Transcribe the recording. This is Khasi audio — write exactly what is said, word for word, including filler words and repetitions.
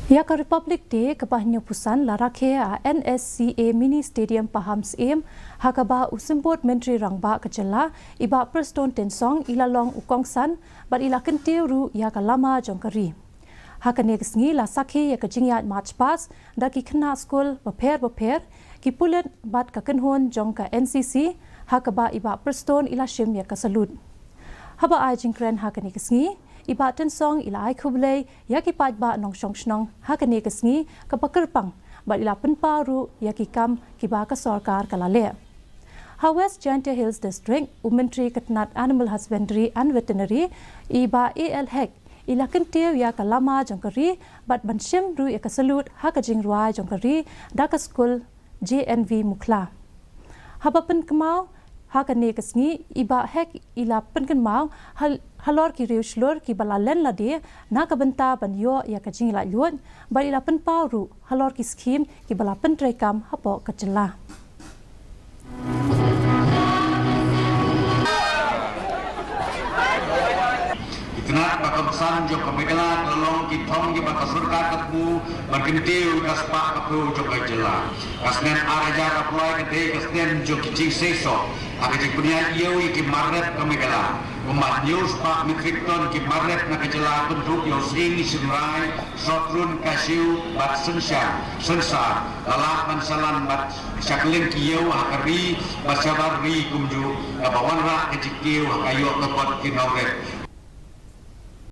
Ïa ka Republic Day kaba hynñiewphew san la rakhe ha N S C A Mini Stadium Pahamsyiem, ha kaba u Symbud Myntri Rangbah ka jylla, i Bah Prestone Tynsong, i la long u kongsan bad i la kyntiew ruh ïa ka lama jong ka ri. Ha kane ka sngi la sakhi ïa ka jingïaid march past da ki khynnah skul bapher bapher, ki pulit bad ka kynhun jong ka N C C, ha kaba i Bah Prestone i la shim ïa ka salute. Haba ai jingkren ha kane ka sngi, i Bah Tynsong i la ai khublei ïa ki paidbah nongshong shnong ha kane ka sngi kaba kyrpang, bad i la pynpaw ruh ïa ki kam kiba ka sorkar ka la leh. Ha West Jaintia Hills District, u Myntri ka tnat Animal Husbandry and Veterinary, i Bah A L Hek, i la kyntiew ïa ka lama jong ka ri bad ban shim ruh ïa ka salute ha ka jingrwai jong ka ri da ka skul J N V Mukhla. Haba pynkynmaw ha kane ka sngi, i Bah Hek i la pynkynmaw hal-, halor ki riewshlur kiba la len lade na ka bynta ban ïoh ïa ka jinglaitluid, bad i la pynpaw ruh halor ki skhim kiba la pyntreikam hapoh ka jylla. Ki tnat ba kongsan jong ka Meghalaya ka la long ki thong kiba ka sorkar ka thmu ban kyntiew ïa ka spah ka phew jong ka jylla. Ka snem ar hajar arphew lai ka dei ka snem jong ki jingseisoh ha ka jingpynïaid ïew ïa ki mar rep ka Meghalaya. Kumba hynñiew spah metric ton ki mar rep na ka jylla, kynthup ïa u sying, shynrai, sohtrun, cashew bad synshar, synsar, la lah ban salan bad sha kylleng ki ïew ha ka ri bad shabar ri kumjuh, kaba wanrah ka jingkiew ha ka ïoh ka kot ki nongrep.